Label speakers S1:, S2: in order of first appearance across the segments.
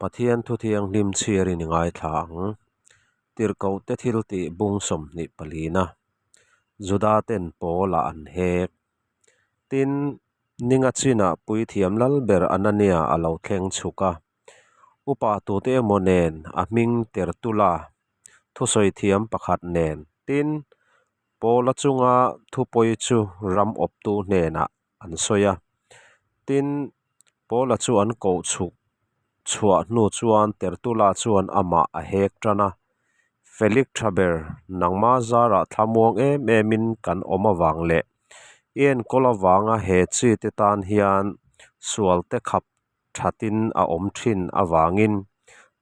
S1: Pathian thu thianghlim chhiarin i ngaithla ang. Tirhkohte thiltih bung 24na Juda ten Paula an hek. Tin, ninga chinah puithiam lal ber Anania a lo thleng chhuk a. Upa tute emaw nen a hming Tertula thusawi thiam pakhat nen. Tin, Paula chunga thupawi chu ram awptu hnenah an sawi a. Tin, Paula chu an koh chhuk chhuah hnu chuan Tertula chuan amah a hek tan a, Felik tha ber, nangma zarah thlamuang em emin kan awm avang leh i enkawl avanga he chi te tan hian sual te khap thatin a awm thin avangin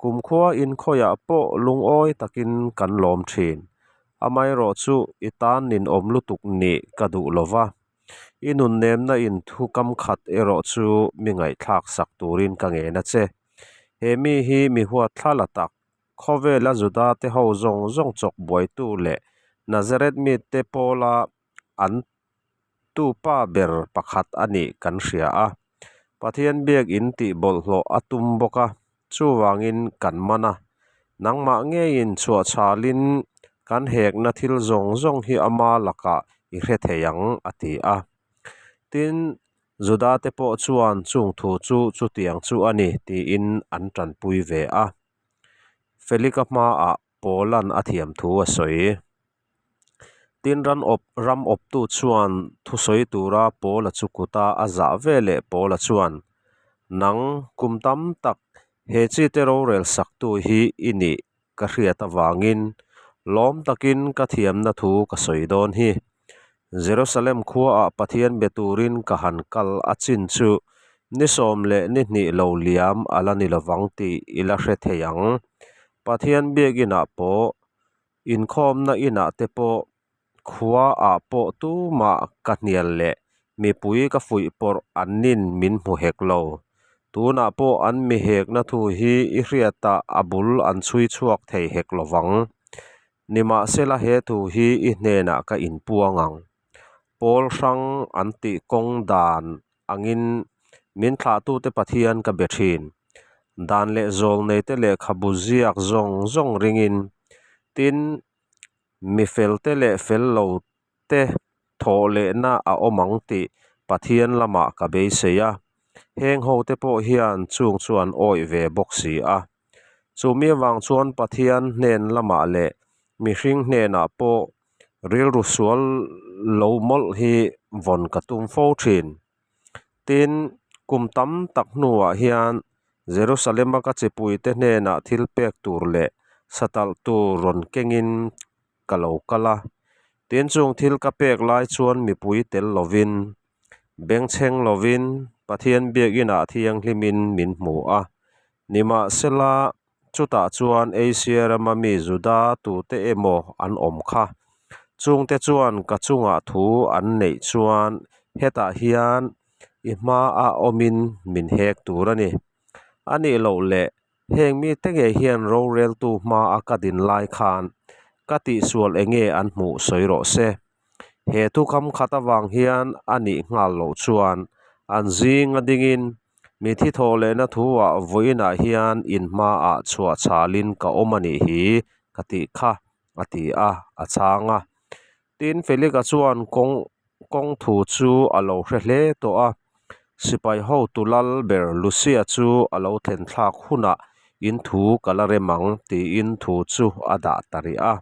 S1: kumkhua inkhawiah pawh lungawi takin kan lawm thin. Amaherawhchu i tan ninawm lutuk nih ka duh lova. I nunnemna in thu kam khat erawh chu mi ngaihthlak sak turin ka ngen a che. He mi hi mi huat thla la tak, khawvela Juda te ho zawng zawng chawk buaitu leh Nazareth mite pawla an tupa ber pakhat a nih kan hria a. Pathian biak in tih bawlhhlawh a tum bawk a, chuvangin kan man a. Nangmah ngeiin chhuahchhalin kan hekna thil zawng zawng hi ama lakah i hre thei ang, a ti a. Tin, Juda te pawh chuan chung thu chu chutiang chu a ni tiin an tanpui ve a. Felika hmaah Paula'n a thiam thu a sawi. Tin, ran awp ram awptu chuan thusawi tura Paula chu kuta a zah ve leh Paula chuan, Nang, kum tam tak he chite rorel saktu hi i nih ka hriat avangin lawm takin ka thiamna thu ka sawi dawn hi. Jerusalem khuaah Pathian be turin ka han kal a chin chu ni sawm leh ni hnih lo liam a la ni lovang tih i la hre thei ang. Pathian biakinah pawh Inkhawmna inah te pawh khua ah pawh tumah ka hnial leh mipui ka fuih pawrh an nin min hmu hek lo. Tunah pawh an mi hekna thu hi i hriatah a bul an chhui chhuak thei hek lo vang. Nimahsela he thu hi i hnenah ka inpuang ang. Pawl hrang an tih kawng dan angin min thlahtute Pathian ka be thin. Dan leh zawlneite lehkhabu ziak zawng zawng ringin, tin, mi felte leh fel lote thawh lehna a awm ang tih Pathian lamah ka beisei a. Heng hote pawh hian chung chu an awih ve bawk si a. Chumi avang chuan Pathian hnen lamah leh mihring hnenah pawh rilru sual lo mawlh hi vawn ka tum fo thin. Tin, kum tam tak hnuah hian Jerusalem-a ka chipuite hnenah thil pek tur leh satalh tur rawn kengin ka lo kal a. Tin, chung thil ka pek lai chuan mipui tel lovin, bengchheng lovin Pathian biakinah thianghlimin min hmu a. Nimahsela, Chutah chuan Asia rama mi Juda tute emaw an awm kha. Chungte chuan ka chungah thu an neih chuan hetah hian i hmaah awmin min hek tur a ni. A nih loh leh heng mite ngei hian roreltu hmaa ka din lai khan ka tihsual enge an hmuh sawi rawh se. He thukam khat avang hian a nih nghal loh chuan an zinga dingin Mithi thawh lehna thuah vawiinah hian in hmaah chhuah chhalin ka awm a nih hi ka tih kha, a ti a, a chhang a. Tin, Felika chuan kawng kawng thu chu a lo hre hle tawh a, sipai hotu lal ber Lucia chu a lo thlen thlak hunah in thu ka la rem ang tiin thu chu a dah ta rih a.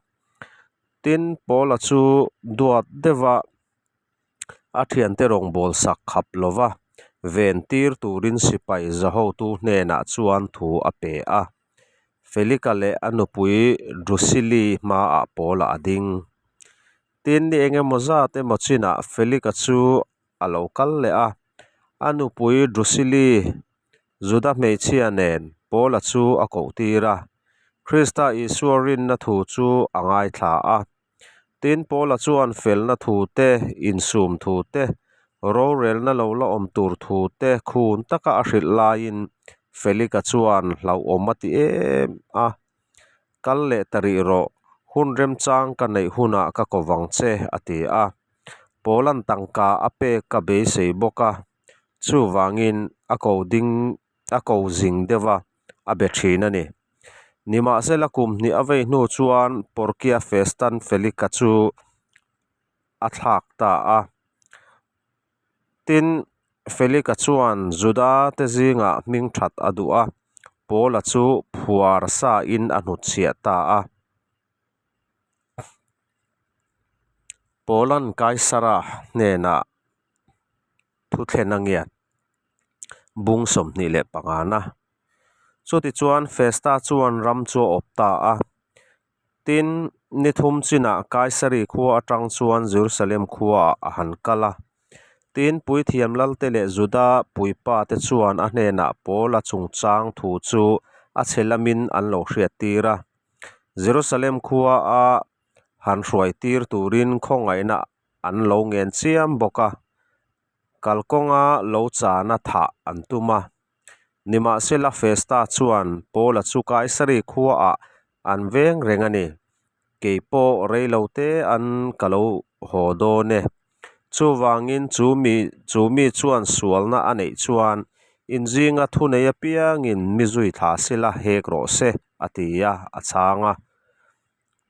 S1: Tin, Paula chu duat deuhva A thiante rawngbâwl sak khap lo va, vêntîr tûrin sipai zahotu hnênah chuan thu a pe a. Felika leh a nupui Drusili hmaah Paula a ding. Tin, ni eng emaw zat emaw chinah Felika chu a lo kal leh a, a nupui Drusili Juda hmeichhia nen Paula chu a kohtîr a, Krista Isua rinna thu chu a ngaithla a. Tin, Paula chuan felna thu te, insum thu te, rorelna lo la awm tur thu te khun taka a hrilh laiin Felika chuan hlauhawm a ti em a, Kal leh ta rih rawh, hun remchang ka neih hunah ka ko vang che, a ti a. Paula'n tangka a pek ka beisei bawk a, chuvangin a ko ding a ko zing deuh a. a be thin a ni. Nimahsela kum hnih a vei hnu chuan Porkia Festan Felika chu a thlak ta a. Tin, Felika chuan Juda te zingah hming that a duh a, Paula chu phuar sain a hnutchhiah ta a. Paula'n Kaisara hnenah thu thlen a ngiat bung 25 na. Chutichuan Festa chuan ram chu a awp ta a. Tin, ni thum chinah Kaisari khua atang chuan Jerusalem khuaah a han kal a. Tin, puithiam lalte leh Juda puipa te chuan a hnenah Paula chungchang thu chu a chhe lamin an lo hriattir a. Jerusalem khua a han hruai tir turin khawngaihna an lo ngen chiam bawk a, kalkawnga lo chana thah an tum a. Nimahsela Festa chuan Paula chu Kaisari khuaah an veng reng a ni. Kei pawh rei lo te an ka lo haw dawn e. Chuvangin chu mi chu mi chuan sualna a neih chuan inzinga thunei apiangin mi zui thla sela hek rawh se, a ti a, a chhang a.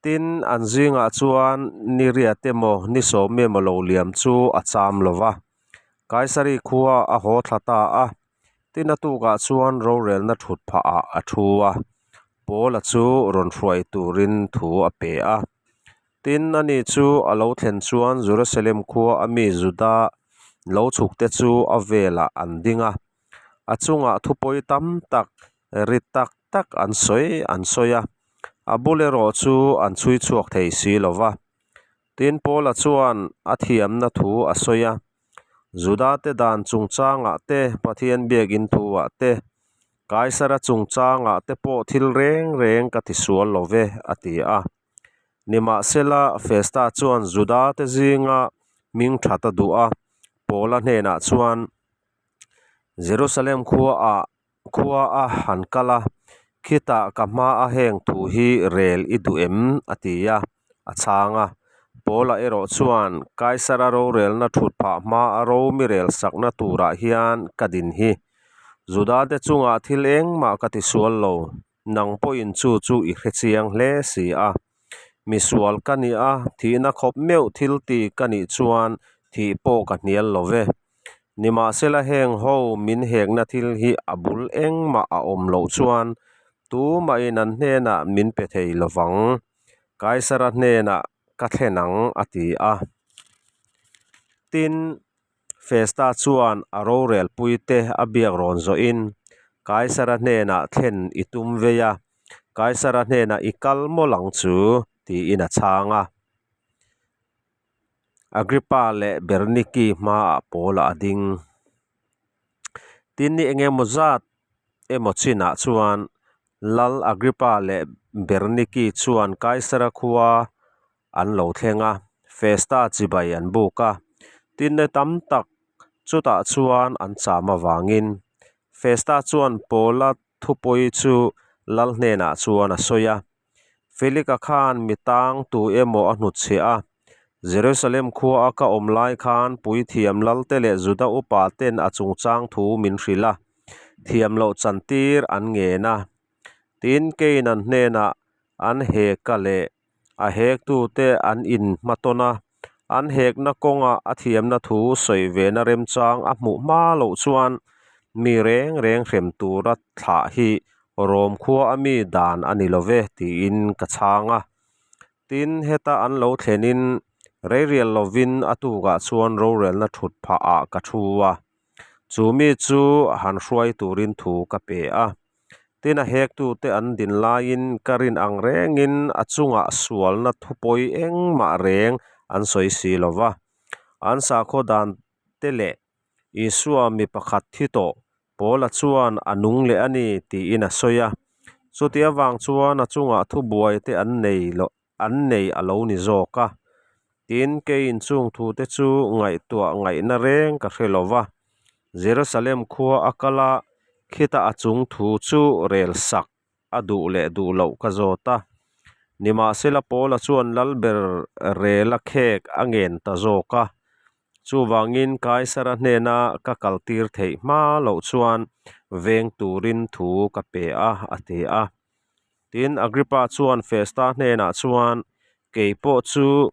S1: Tin, an zingah chuan ni riat emaw ni sawm emaw lo liam chu a cham lo va. Kaisari khua a haw thla ta a, tin a tukah chuan rorelna thut phahah a thu a, Paula chu rawn hruai turin thu a pe a. Tin, ani chu a lo thlen chuan Jerusalem khua a mi Juda lo chhukte chu a velah an ding a, a chungah thupawi tam tak, rit tak tak an sawi an sawi a, a bul erawh chu an chhui chhuak thei si lo va. Tin, Paula chuan a thiamna thu a sawi a, Judate dan chungchangah te, Pathian biakin thuah te, Kaisara chungchangah te pawh thil reng reng ka tisual lo ve, a ti a. Nimahsela, Festa chuan Judate zinga hming that a duh a, Paula hnenah chuan, Jerusalem khuaah khua a han kal a, khitah ka hmaa heng thu hi rel i duh em? a ti a, a chhang a. Paula erawh chuan, Kaisara rorelna thut phah hmaa ro mi rel sakna turah hian ka din hi. Judate chungah thil engmah ka tisual lo, nang pawhin chu chu i hre chiang hle si a. Misual ka nih a, thihna khawp meuh thil ti ka nih chuan thih pawh ka hnial lo ve. Nimahsela heng ho min hekna thil hi a bul engmah a awm loh chuan tumahin an hnenah min pe thei lo vang. Kaisara hnenah ka thlen ang a ti a. Tin, Festa chuan a rorelpuite a biak rawn zawhin Kaisara hnenah thlen i tum vei a, Kaisara hnenah i kal mawlh ang chu tiin a chhang a. Agrippa leh Berniki hmaah Paula a ding. Tin ni eng emaw zat emaw chinah chuan Lal Agrippa leh Berniki chuan Kaisara khua an lo thleng a, Festa chibai an buk a. Tin ni tam tak chutah chuan an cham avangin Festa chuan Paula thupawi chu Lal hnenah chuan a sawi a. Felika khan mi tang tu emaw a hnutchhiah a, Jerusalem khua a ka awm lai khan puithiam lalte leh Juda upa ten a chungchang thu min hrilh a, thiam loh chantir an ngen a. Tin, keiin an hnenah an heka leh a hektute an inhmatawn a, an hekna kawngah a thiamna thu sawi vena remchang a hmuh hma loh chuan mi reng reng hrem tura thlah hi Rom khua a mi dan a ni lo ve tiin ka chhang a. Tin, heta an lo thlenin reirial lovin a tukah chuan rorelna thut phahah ka thu a. Chu mi chu han hruai turin thu ka pe a. Tin a hektute an din laiin ka rin ang rengin a chungah sualna thupawi engmah reng an sawi si lo va. An sakhaw dan te leh Isua mi pakhat thi tawh Paula chuan a nung leh a ni tiin a sawi a. Chuti avang chuan a chungah thubuai te an nei loh an nei a lo ni zawk a. Tin, keiin chung thute chu ngaihtuah ngaihna reng ka hre lo va. Jerusalem khua a kal a, khita a chung thu chu rel sak a duh leh duh loh ka zawt a. Nimahsela Paula chuan Lalber rela khek a ngen ta zawk a. Chuvangin Kaisara hnena ka kaltir theih hma loh chuan veng turin thu ka pe a, a ti a. Tin, Agrippa chuan Festa hnenah chuan, Kei pawh chu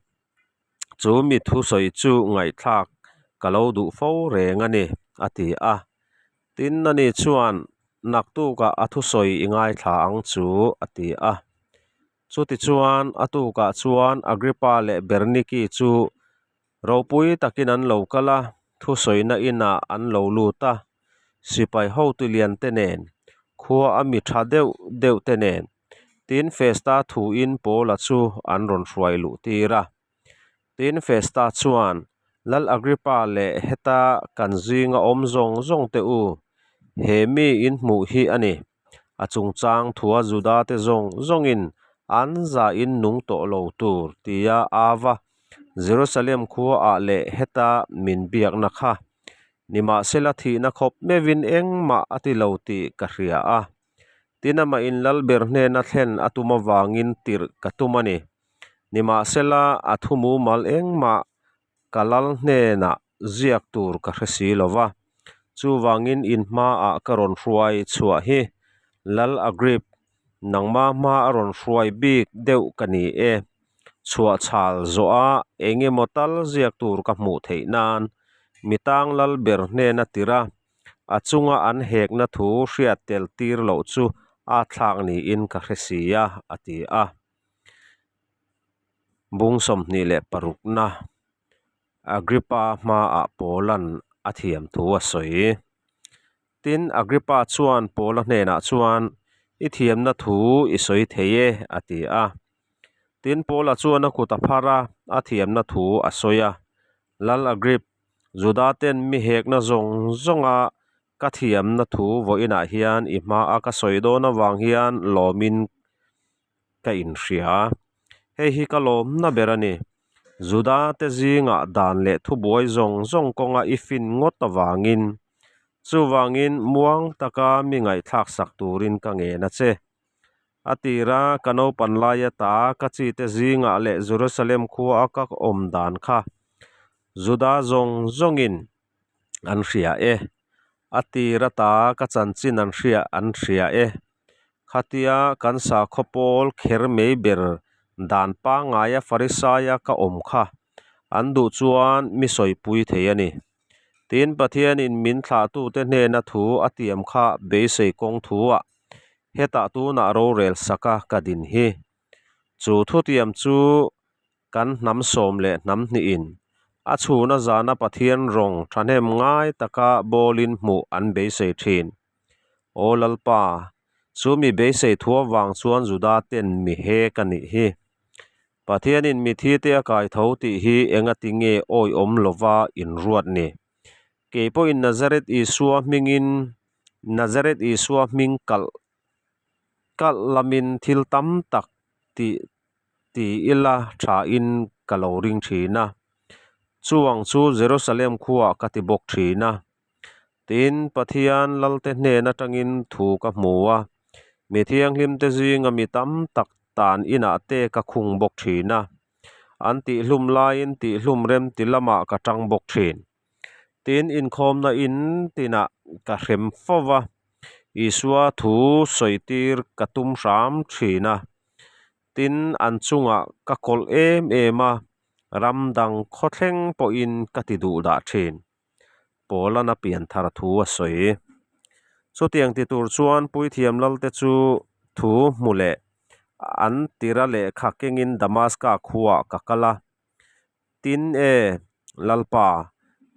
S1: chu mi thusawi chu ngaihthlak ka lo duh fo reng a ni, a ti a. Tin, ani chuan, Naktukah a thusawi i ngaithla ang chu, a ti a. Chutichuan, a tukah chuan Agrippa leh Berniki chu ropui takin an lo kal a, thusawina inah an lo lut a, sipai hotu lian te nen, khua a mi tha deuh deuh te nen, tin Festa thuin Paula chu an rawn hruai luh tir a. Tin Festa chuan, Lal Agrippa leh heta kan zinga awm zawng zawng te u, he mi in hmuh hi a ni. A chungchang thua Juda te zawng zawngin an zahin nung tawh lo tur tia ava Jerusalem khuaah leh heta min biakna kha nimahsela thihna khawp meuhin engmah a ti lo tih ka hria a. Tin amahin Lalber hnena thlen a tum avangin tirh ka tum a ni. Nimahsela a thu mumal engmah ka lal hnenah ziak tur ka hre si lo va, chuvangin in hmaah ka rawn hruai chhuah hi Lal Agrip, nangma hma a rawn hruai bik deuh ka ni e. Chhuah chhal zawha eng emaw tal ziak tur ka hmuh theih nan mi tang lal ber hnena tir a, a chunga an hekna thu hriat tel tir loh chu a thlak niin ka hre si a, a ti a. Bung 26na Agrippa hmaah Paula'n a thiam thu a sawi. Tin, Agrippa chuan Paula hnenah chuan, I thiamna thu i sawi thei e, a ti a. Tin, Paula chuan a kut a phar a, a thiamna thu a sawi a. Lal Agrip, Juda ten mi hekna zawng zawnga ka thiamna thu vawiinah hian i hmaa ka sawi dawn avang hian lawmin ka inhria. Hei hi ka lawmna ber a ni. Juda te zingah dan leh thubuai zawng zawng kawnga i fin ngawt avangin, chuvangin muang taka mi ngaihthlak sak turin ka ngen a che. A tira ka naupan lai ata ka chi te zingah leh Jerusalem khua a ka awm dan kha Juda zawng zawngin an hria e. A tir ata ka chanchin an hria an hria e. Khatia kan sakhaw pawl kher mai ber dan pangngaia Farisaia ka awm kha an duh chuan mi sawipui thei a ni. Tin, Pathianin min thlahtute hnena thu a tiam kha beisei kawng thuah hetah tunah rorel saka ka din hi. Chu thutiam chu Kan hnam sawm leh hnam hnihin a chhuna zana Pathian rawng thahnem ngai taka bawlin hmuh an beisei thin. Aw Lalpa, chu mi beisei thu avang chuan Juda ten mi hek a nih hi. Pathianin mithite a kai tho tih hi engati nge awihawm lova inruat ni? Kei pawhin Nazareth Isua hmingin Nazareth Isua hming kalh kalh lamin thil tam tak tih ti ila thain ka lo ring thin a, chuang chu Jerusalem khuaah ka ti bawk thin a. Tin, Pathian Lalte hnen atangin thu ka hmu a, mi thianghlimte zinga mi tam tak tan inah te ka khung bawk thin a, an tihhlum laiin tihhlum rem ti lamah ka tang bawk thin. Tin, inkhawmna in tinah ka hrem fo va, Isua thu sawitir ka tum hram thin a. Tin, an chungah ka kawlh em em a, ram dang khawthleng pawhin ka ti duh dah thin. Paula'n a pian thar thu a sawi. Chutiang ti tur chuan Puithiam Lalte chu thu hmu leh an tira lehkha kengin Damaska khuaah ka kal a. Tin e, Lalpa,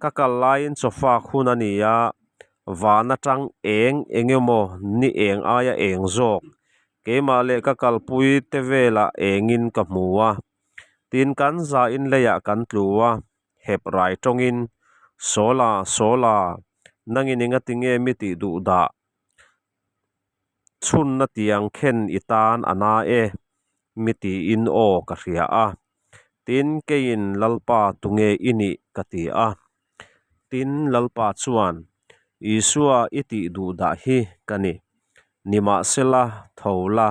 S1: ka kal laiin chawfak hun a ni a, van atang eng eng emaw ni eng aia eng zawk, keimah leh ka kalpui te velah engin ka hmu a. Tin kan zain leiah kan tlu a, hep rai tawngin, Sawla, Sawla, nangin engati nge mi tih duh dah? Chhunna tiang khen i tan a na e, mi tiin aw ka hria a. Tin, keiin Lalpa tunge i nih ka ti a. Tin, Lalpa chuan, Isua i tih duh dah hi ka ni. Nimahsela, tho la,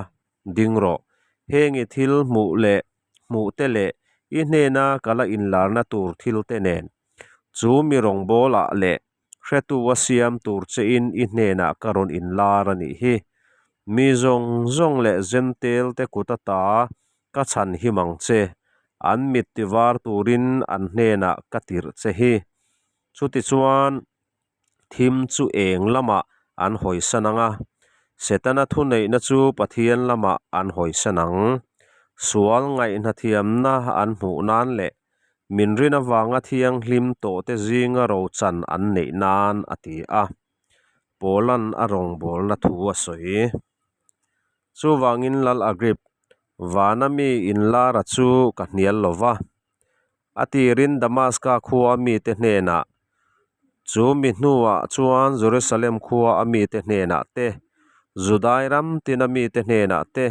S1: ding rawh. Heng i thil hmuh leh hmuh te leh i hnena ka la inlarna tur thil te nen, chu mi rawngbawlah leh. Hretu a siam tur chein i hnenah ka rawn inlar a nih hi. Mi zawng zawng leh Jentail te kut ata ka chhan him ang che, an mit tivar turin an hnenah ka tirh che hi. Chutichuan, thim chu eng lamah an hawisan ang a, Setana thuneihna chu Pathian lamah an hawisan ang. Sual ngaihhnathiamna an hmuh nan leh min rin avanga thianghlim tawhte zinga rochan an neih nan a ti a. Paula'n a rawngbawlna thu a sawi. Chuvangin Lal Agrip, vana mi inlara chu ka hnial lo va. A tirin Damaska khua mite hnenah, chu mi hnuah chuan Jerusalem khua a mite hnenah te, Judai ram tina mite hnenah te,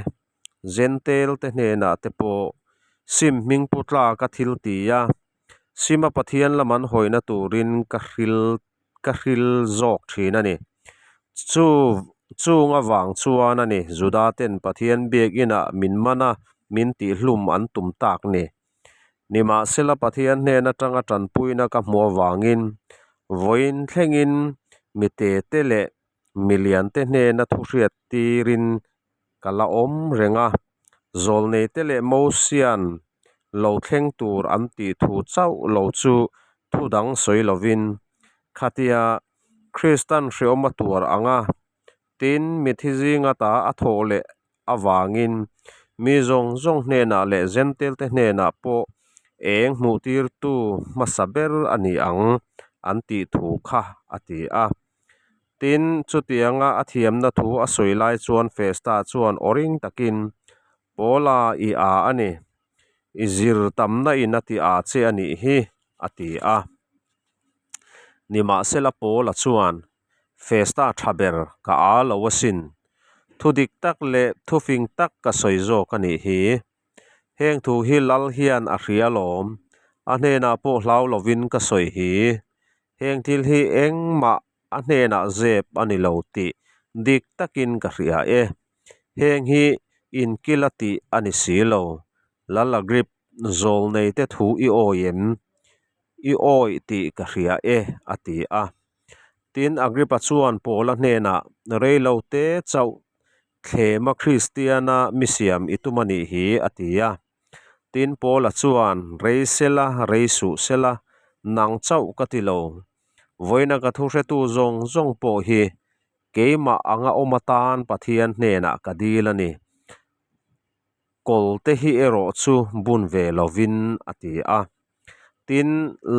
S1: Jentail te hnenah te pawh sim hming pu tlak a thil ti a, sima Pathian lam an hawina turin ka hril ka hril zawk thin a ni. Chu chung avang chuan a ni Juda ten Pathian biakinah min man a, min tihhlum an tum tak ni. Nimahsela Pathian hnen atanga tanpuina ka hmuh avangin vawiin thlengin mi tete leh miliante hnena thuhriat tirin ka la awm reng a, zawlneite leh Mosian lo thleng tur an tih thu chauh lo chu thu dang sawi lovin, khatia Kristan hreawm a tuar ang a, tin mithi zinga ta a thawh leh avangin mi zawng zawng hnenah leh Jentail-te hnenah pawh eng hmuhtirtu hmasa ber a ni ang an tih thu kha a ti a. Tin, chutianga a thiamna thu a sawi lai chuan Festa chuan aw ring takin, Paula i a a ni. I zir tamna in a ti a che a nih hi, a ti a. Nimahsela Paula chuan, Festa tha ber ka a lo asin. Thu dik tak leh thu fing tak ka sawi zawk a nih hi. Heng thu hi Lal hian a hria alawm. A hnenah pawh hlau lovin ka sawi hi. Heng thil hi engmah a hnenah zep a ni lo tih dik takin ka hria e. Heng hi inkila tih a ni si lo. Lal Agrip, zawlneite thu i awi em? I awi tih ka hria e, a ti a. Tin, Agrippa chuan Paula hnenah, Rei lo te chauh thlema Kristiana mi siam i tum a nih hi, a ti a. Tin, Paula chuan, Rei sela, rei suh sela, nang chauh ka ti lo. Vawiina ka thuhretu zawng zawng pawh hi keimah anga awm atan Pathian hnenah ka dil a ni. Kawlte hi erawh chu bun ve lovin a ti a. Tin,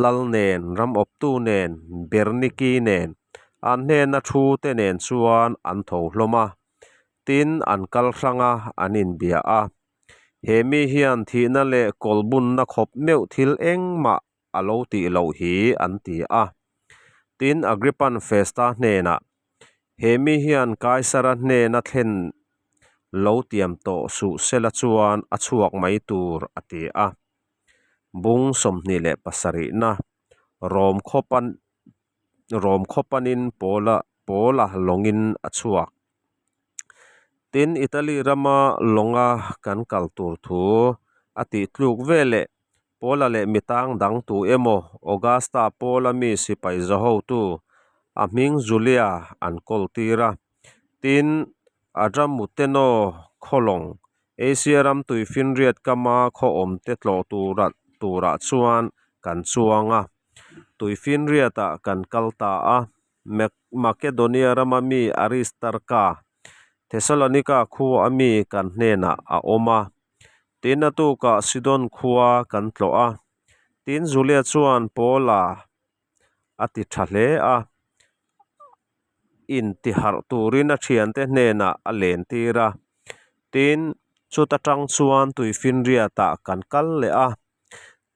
S1: Lal nen, ram awptu nen, Berniki nen, an hnena thu te nen chuan an tho hlawm a. Tin, an kal hrang a, an inbia a. He mi hian thihna leh kawl bunna khawp meuh thil engmah a lo tih loh hi an ti a. Tin, Agrippan Festa hnenah, He mi hian Kaisara hnena thlen lo tiam tawh suh sela chuan a chhuak mai tur, a ti a. Bung 27na Rom khawpan Rom khawpanin Paula Paula lawngin a chhuak. Tin, Italy rama lawnga kan kal tur thu a tih tluk veleh Paula leh mi tang dang tu emaw Augusta Paula mi sipai zahotu a hming Julia an kawl tir a. Tin, Adramuteno khaw lawng Asia ram tuifinriat kama khaw awmte tlawh tura turah chuan kan chuang a, tuifinriatah kan kal ta a. Makedonia rama mi Aristarka, Thesalonika khua a mi kan hnenah a awm a. Tin, a tukah Sidon khua kan tlawh a. Tin, Julia chuan Paula a ti tha hle a, intiharh turin a thiante hnenah a len tir a. Tin, chuta tang chuan tuifinriatah kan kal leh a.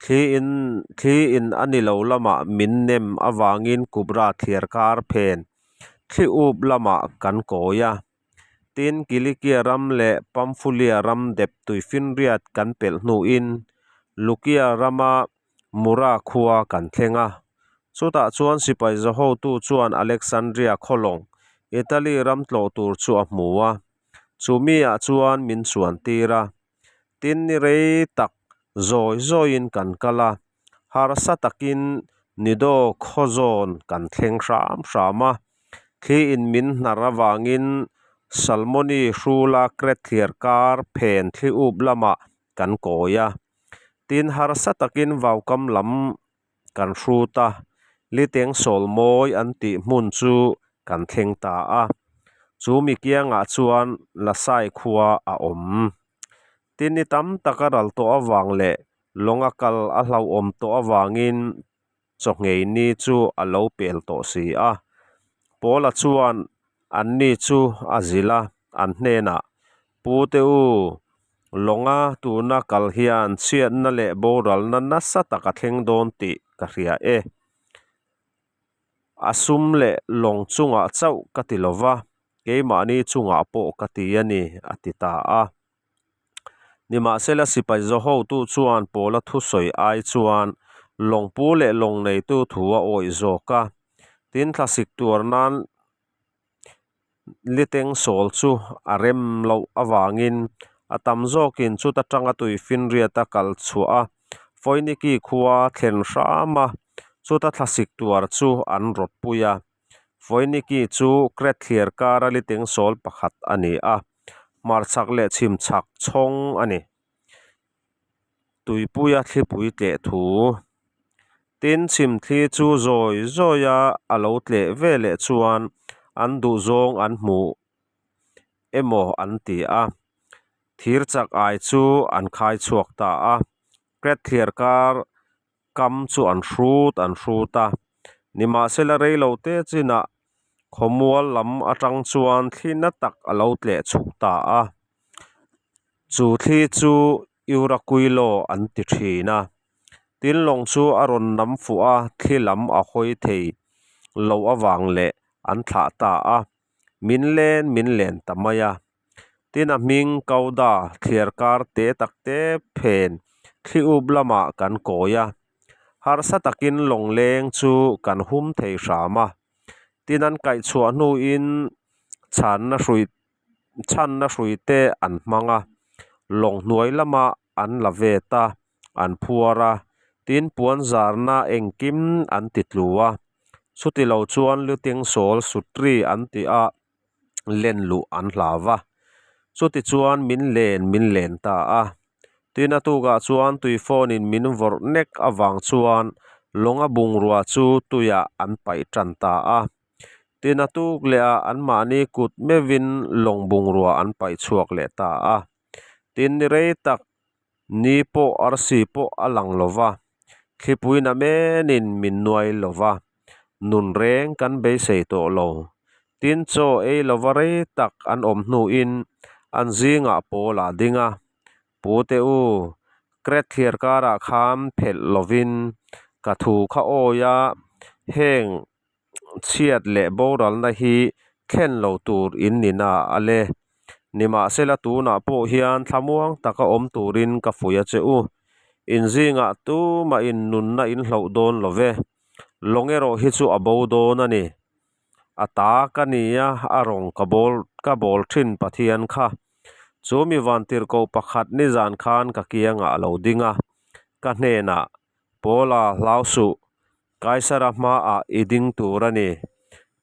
S1: Thli in thli in a ni lo lamah min nem avangin Kubra thliar kar phen thli up lamah kan kawi a. Tin, Kilikia ram leh Pamfulia ram dep tuifinriat kan pelh hnuin Lukia rama Mura khua kan thleng a. Chutah chuan sipai zahotu chuan Alexandria khawlawng Italy ram tlawh tur chu a hmu a. Chu miah chuan min chuan tir a. Tin ni rei tak zawi zawiin kan kal a, harsa takin Nido khaw zawn kan thleng hram hram a. Thli in min hnar avangin Salmoni hrula Kret thliar kar phen thli up lamah kan kawi a. Tin, harsa takin vaukam lam kan hrut a, liteng sawl mawi an tih hmun chu kan thleng ta a. Chu mi kiangah chuan Lasai khua a awm. Tin, ni tam tak a ral tawh avang leh lawnga kal a hlauhawm tawh avangin chawhngei ni chu a lo pel tawh si a. Paula chuan anni chu a zilh a, an hnenah, Pute u, lawnga tuna kal hian chhiatna leh boralna nasa tak a thleng dawn tih ka hria e. A sum leh lawng chungah chauh ka ti lo va, keimahni chungah pawh ka ti a ni, a ti ta a. Nimahsela sipai zawhotu chuan Paula thusawi ai chuan lawngpu leh lawng neitu thu a awih zawk a. Tin, thlasik tuar nan liteng sawl chu a rem loh avangin a tam zawkin chuta tanga tuifinriata kal chhuah a, Foiniki khua thlen hram a, chuta thlasik tuar chu an rawtpui a. Foiniki chu Kret thliar kara liteng sawl pakhat a ni a. Hmarchhak leh chhimchhak chhawng a ni. Tuipuia thlipui tleh thu. Tin, chhimthli chu zawi zawia a lo tleh ve leh chuan an duhzawng an hmu emaw an ti a. Thir chak ai chu an khai chhuak ta a. Kret thliar kar kam chu an hrut an hrut a. Nimahsela reilo te chinah khawmual lam atang chuan thli na tak a lo tleh chhuk ta a. Chu thli chu Euraquilo an ti thin a. Tin lawng chu a rawn nam fuh a, thli lam a hawi thei lo avang leh an thlah ta a. Min len min len ta mai a. Tin a hming Kauda thliar kar te tak te phen thli up lamah kan kawi a, harsa takin lawngleng chu kan hum thei hram a. Tin an kaih chhuah hnuin chhanna hrui chhanna hrui te an hmang a, lawng hnuai lamah an la vet a, an phuar a, tin puan zarna engkim an ti tlu a, chuti lo chuan luteng sawl sutri an ti a. len luh an hlau va. Chutichuan min len min len ta a. Tin a tukah chuan tui phone in min vawrh nek avang chuan lawnga bungrua chu tuiah an paih tan ta a. Tin a tuk leh ah anmahni kut meuhin lawng bungrua an paih chhuak leh ta a. Tin ni rei tak Ni pawh arsi pawh a lang lo va, thlipui na menin min nuai lo va, nun reng kan beisei tawh lo. Tin chaw ei lova rei tak an awm hnuin an zingah pawl a ding a, Pute u, Kret thliar karah khan phelh lovin ka thu kha awi a, heng chhiat leh boralna hi thlen lo tur in ni na a le. Nimahsela tunah pawh hian thlamuang taka awm turin ka fuih a che u. In zingah tumah in nunna in hloh dawn lo ve. Lawng erawh hi chu a bo dawn a ni. A ta ka ni a, a rawng ka bawl ka bawl thin Pathian kha. Chu mi vantirhkoh pakhat nizan khan ka kiangah a lo ding a, ka hnenah, Paula hlau suh, Kaisara hmaah i ding tur a ni.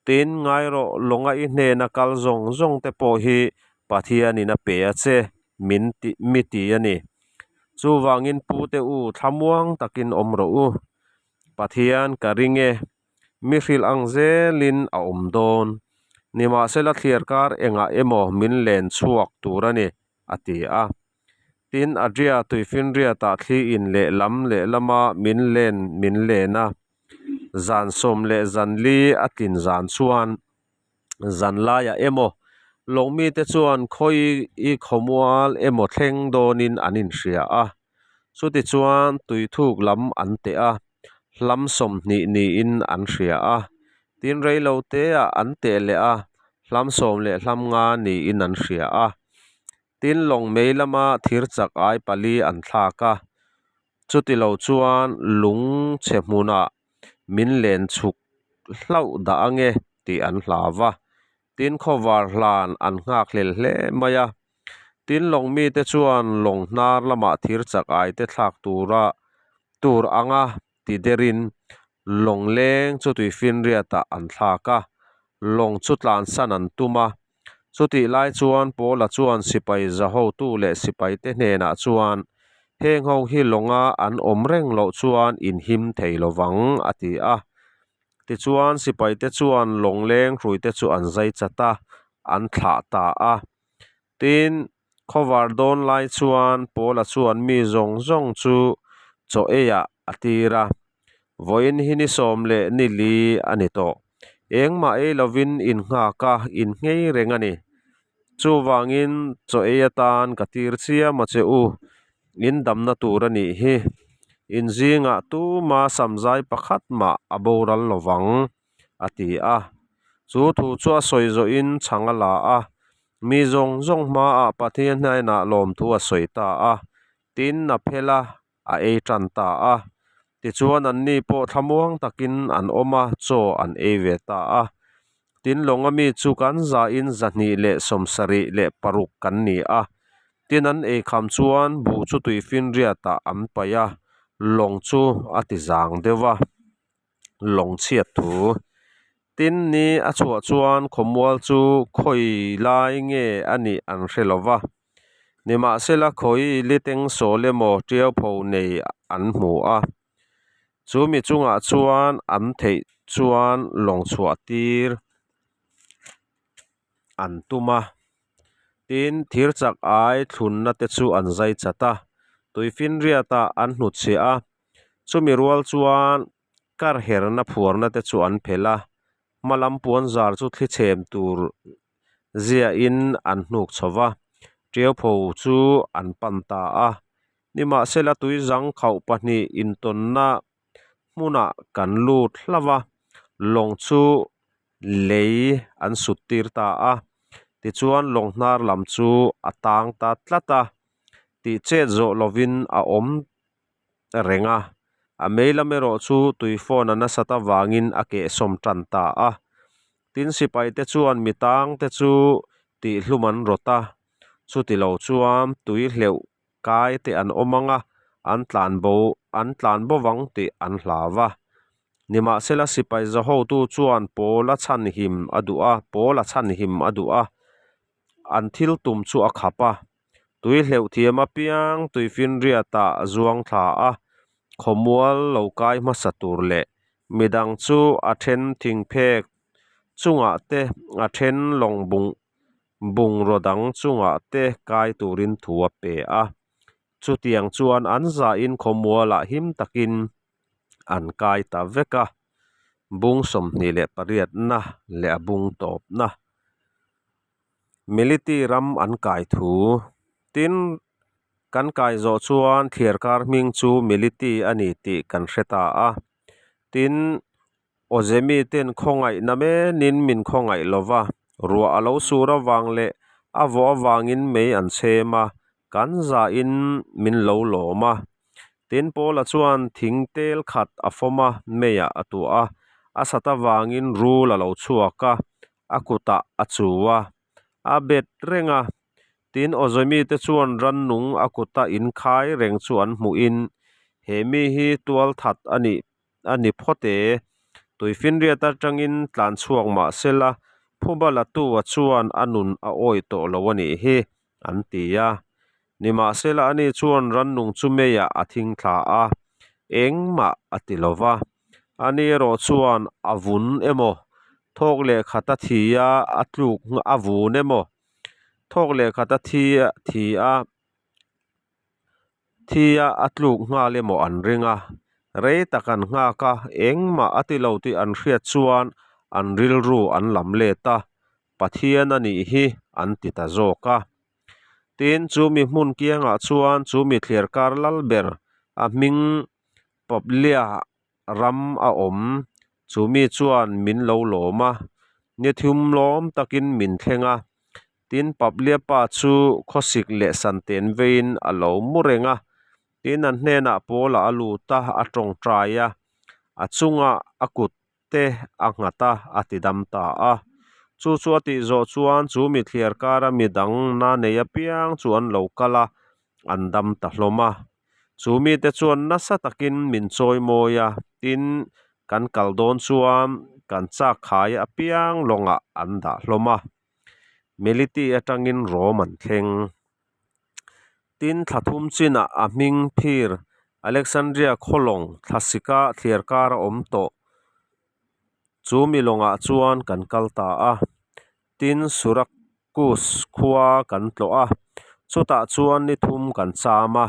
S1: Tin, ngai rawh, lawnga i hnena kal zawng zawng te pawh hi Pathianin a pe a che, min ti, mi ti a ni. Chuvangin pute u, thlamuang takin awm rawh u. Pathian ka ring e, mi hrilh ang zelin a awm dawn. Nimahsela thliar kar engah emaw min len chhuak tur a ni, a ti a. Tin, Adria tuifinriatah thli in lehlam lehlama min len min len a, zan sawm leh zan li a tlin zan chuan zan laiah emaw lawngmite chuan khawi i khawmual emaw thleng dawnin an inhria a. Chutichuan tuithuk lam an teh a, hlam 20 niin an hria a. Tin, reiloteah an teh leh a, hlam 15 niin an hria a. Tin, lawng mei lama thir chak ai pali an thlak a, chuti lo chuan lung chhe hmunah min len chhuk hlauh dah ange tih an hlau va. Tin, khawvar hlan an nghak hlel hle mai a. Tin, lawng mite chuan lawng hnar lamah thir chak ai te thlak tura tur anga ti derin. Lawng leng chu tuifinriatah an thlak a, lawng chu tlansan an tum a. Chutih lai chuan Paula chuan sipai zahotu leh sipaite hnenah chuan, Heng ho hi lawnga an awm reng loh chuan in him thei lo vang, a ti a. Tichuan sipaite chuan lawng leng hruite chu an zai chat a, an thlah ta a. Tin, khawvar dawn lai chuan Paula chuan mi zawng zawng chu chaw eiah a tir a. Vawiin hi ni sawm leh ni li a ni tawh. Engmah ei lovin in nghak a, in nghei reng a ni. Chuvangin chaw ei atan ka tir chiam a che u, in damna tur a nih hi. In zingah tuma samzai pakhat mah a boral lo vang, a ti a. Chu thu chu a sawi zawhin chhang a la a, mi zawng zawng hmaah Pathian hnenah lawmthu a sawi ta a, tin a phel a, a ei tan ta a. Tichuan anni pawh thlamuang takin an awm a, chaw an ei ve ta a. Tin lawnga mi chu kan zain 276 kan ni a. Tin an ei kham chuan buh chu tuifinriatah an paih a, lawng chu a ti zang deuh a. Lawng chhiat thu. Tin ni a chhuah chuan khawmual chu khawi lai nge a nih an hre lo va. Nimahsela khawi liteng sawl emaw tiaupho nei an hmu a. Chu mi chungah chuan an theih chuan lawng chhuah tir an tum a. Tin, thir chak ai thlunna te chu an zai chat a, tuifinriatah an hnutchhiah a. Chumi rual chuan kar herna phuarna te chu an phelh a, hma lam puan zar chu thli chhem tur ziahin an hnuk chho va, tiaupho chu an pan ta a. Nimahsela tuizang khauh pahnih intawnna hmunah kan lut hlauh a, lawng chu lei an sut tir ta a, tichuan lawng hnar lam chu a tang ta tlat a, tih chet zawh lovin a awm reng a, a mei lam erawh chu tui phone a nasat avangin a kehsawm tan ta a. Tin sipai te chuan mi tang te chu tihhlum an rawt a, chuti lo chuan tui hleuh kai te an awm ang a, an tlan bo an tlan bo vang tih an hlau a. Nimahsela sipai zahotu chuan pawl a chhanhim a duh a, pawl a chhanhim a duh a, an thil tum chu a khap a. Tui hleuh thiam apiang tuifinriatah a zuang thla a, khawmual lo kai hmasa tur leh midang chu a then thingphek chungah te a then lawng bung bungraw dang chungah te kai turin thu a pe a. Chutiang chuan an zahin khawmualah him takin an kai ta vek a, bung 28na leh a bung tawpna. Militi ram an kai thu. Tin, kan kai zawh chuan thliarkar hming chu Militi a ni tih kan hre ta a. Tin, awze miten khawngaihna menin min khawngaih lo va, ruah a lo sur avang leh a vawh avangin mei an chhem a, kan zahin min lo lawm a. Tin, Paula chuan thing tel khat a fawm a, meiah a tuah a, a sat avangin rul a lo chhuak a, a kutah a chu a, a bet reng a. Tin, Awzawimi te chuan rannung a kuta inkhai reng chu an hmuhin, He mi hi tualthat a nih a ni phawt e. Tuifinriat atangin tlan chhuak mah sela, phuba latu-a chuan a nun a awih tawh lo a nih hi, an ti a. Nimahsela ani chuan rannung chu meiah a thing thla a, engmah a ti lo va. Ani erawh chuan a vun emaw, thawk leh khat a thi a, a tluk a vun emaw, thawk leh khat a thi thi a, thi a a tluk nghal emaw an ring a. Rei tak an nghak a, engmah a ti lo tih an hriat chuan an rilru an lam let a, Pathian a nih hi an ti ta zawk a. Tin, chu mi hmun kiangah chuan chu mi thliarkar lal ber a hming Publia ram a awm. Chu mi chuan min lo lawm a, ni thum lawm takin min thleng a. Tin, Publia pa chu khawsik leh santen veiin a lo mu reng a. Tin, an hnenah Paula a lut a, a tawngtai a, a chungah a kut te a nghat a, a ti dam ta a. Chu chu a tih zawh chuan chu mi thliar kara mi dang na nei apiang chu an lo kal a, an dam ta hlawm a. Chu mite chuan nasa takin min chawi mawi a, tin, Kan kal dawn chuan kan chak khai apiang lawngah an dah hlawm a. Meliti atangin Rom an thleng. Tin, thla thum chinah a hming phir Alexandria khawlawng thlasika thliar kar a awm tawh. Chu mi lawngah chuan kan kal ta a. Tin, Surakus khua kan tlawh a, chutah chuan ni thum kan cham a,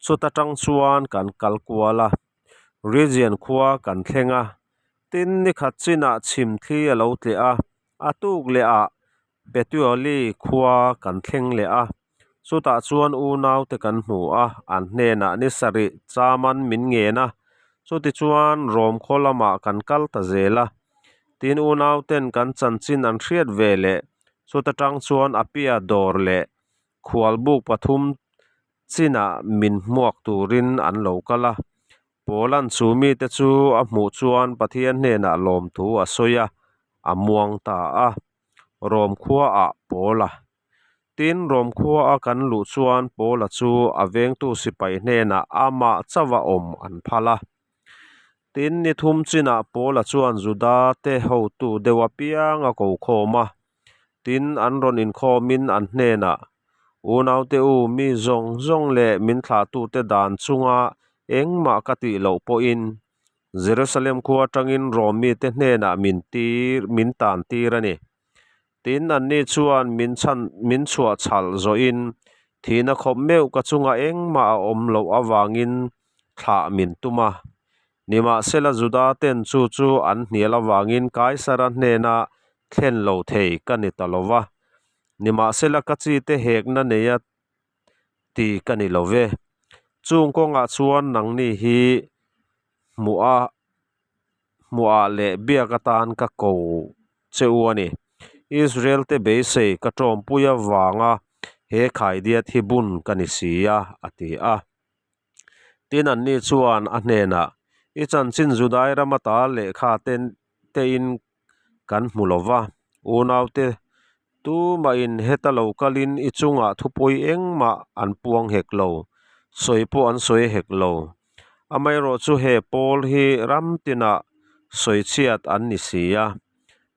S1: chuta tang chuan kan kal kual a. Region khua kan thleng a, tin ni khat chinah chhim thli a lo tleh a, a tuk leh ah Petuali khua kan thleng leh a, chutah chuan unaute kan hmu a, an hnenah ni sarih chaman min ngen a, chutichuan Rom khaw lamah kan kal ta zel a, tin unauten kan chanchin an hriat ve leh chuta tang chuan Apia dawr leh khualbuk pathum chinah min hmuak turin an lo kal a. Paula'n chu mite chu a hmuh chuan Pathian hnenah lawmthu a sawi a, a muang ta a. Rom khuaah Paula. Tin, Rom khuaa kan luh chuan Paula chu a vengtu sipai hnenah amah chauha awm an phal a. Tin, ni thum chinah Paula chuan Judate hotu deuh apiang a ko khawm a. Tin, an rawn inkhawmin an hnenah, Unaute u, mi zawng zawng leh min thlahtute dan chunga engmah ka tih loh pawhin Jerusalem khua atangin Rom mite hnenah min tir, min tan tir a ni. Tin, anni chuan min chhan, min chhuah chhalh zawhin thihna khawp meuh ka chunga engmah a awm loh avangin thlah min tum a. Nimahsela Juda ten chu chu an hnial avangin Kaisara hnena thlen lo thei ka ni ta lo va. Nimahsela ka chite hekna neia ti ka ni lo ve. Chung kawngah chuan nangni hi hmuha hmuhah leh biak atan ka ko che u a ni. Israel te beisei ka tawmpui avanga he khaidiat hi bun ka ni si a, a ti a. Tin anni chuan a hnenah, I chanchin Judai ram ata lehkha te tein kan hmu lo va, unaute tumahin heta lo kalin i chungah thupui engmah an puang hek lo, sawi pawh an sawi hek lo. Amaherawh chu he pawl hi ram tinah sawi chhiat an ni si a,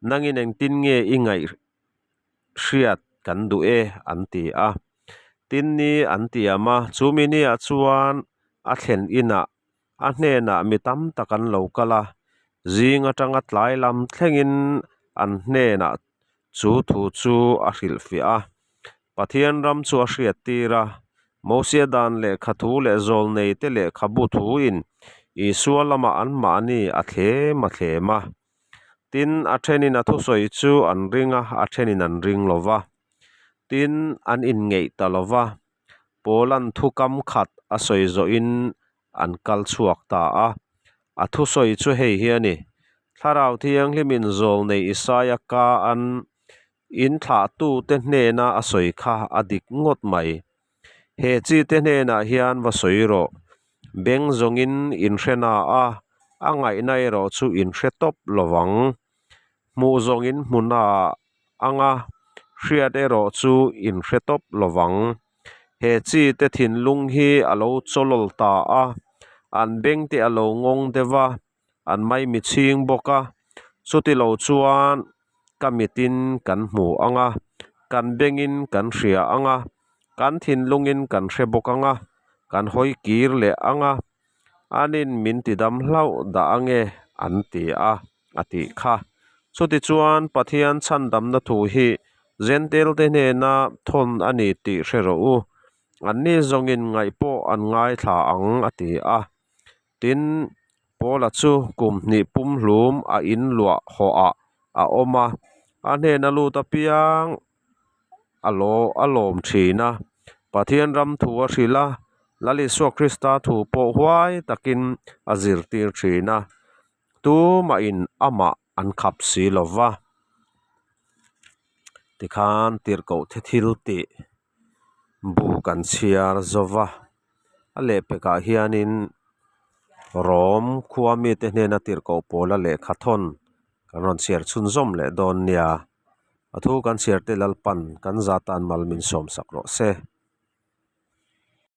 S1: nangin engtin nge i ngaih hriat kan duh e an ti a. Tin ni an tiam a, chu mi niah chuan a thlen inah a hnenah mi tam tak an lo kal a, zing atanga tlai lam thlengin an hnenah chu thu chu a hrilhfiah a. Pathian ram chu a hriattir a, Mosia dan lehkha thu leh zawlneite lehkhabu thuin Isua lamah anmahni a thlem a thlem a. Tin, a thenin a thusawi chu an ring a, a thenin an ring lo va. Tin, an inngeih ta lo va. Paula'n thu kam khat a sawi zawhin an kal chhuak ta a. A thusawi chu hei hi a ni, Thlarau Thianghlimin zawlnei Isaia ka an inthlahtute hnena a sawi kha a dik ngawt mai. He chite hnenah hian va sawi rawh. Beng zawngin inhre na a, a ngaihna erawh chu inhre tawp lo vang. Hmuh zawngin hmu na ang a, hriat erawh chu inhre tawp lo vang. He chite thinlung hi a lo chawlawl ta a, an bengte a lo ngawng deuh a, an maimi chhing bawk a, chuti lo chuan ka mitin kan hmu ang a, kan bengin kan hria ang a, kan thinlungin kan hre bawk ang a, kan hawi kir leh ang a, anin min ti dam hlauh dah ang e an ti a, a tih kha. Chuti chuan Pathian chhandamna thu hi Jentail-te hnena thawn a ni tih hre rawh u, anni zawngin ngaih pawh an ngaithla ang a ti a. Tin, Paula chu kum hnih pumhlum a inluah hawhah a awm a, a hnena lut apiang a law a lawm thin a. Pathian ram thu a hrilh a, Lal Isua Krista thu pawh huai takin a zirtir thin a, tumahin amah an khap si lo va. Tikhan tirhkoh the thil tih bu kan chhiar zo va. A lehpekah hianin Rom khua mite hnena tirhkoh pawla lehkha thawn kan rawn chhiar chhunzawm leh dawn nia. A thu kan chhiar te Lalpan kan zatan mal min sawmsak rawh se.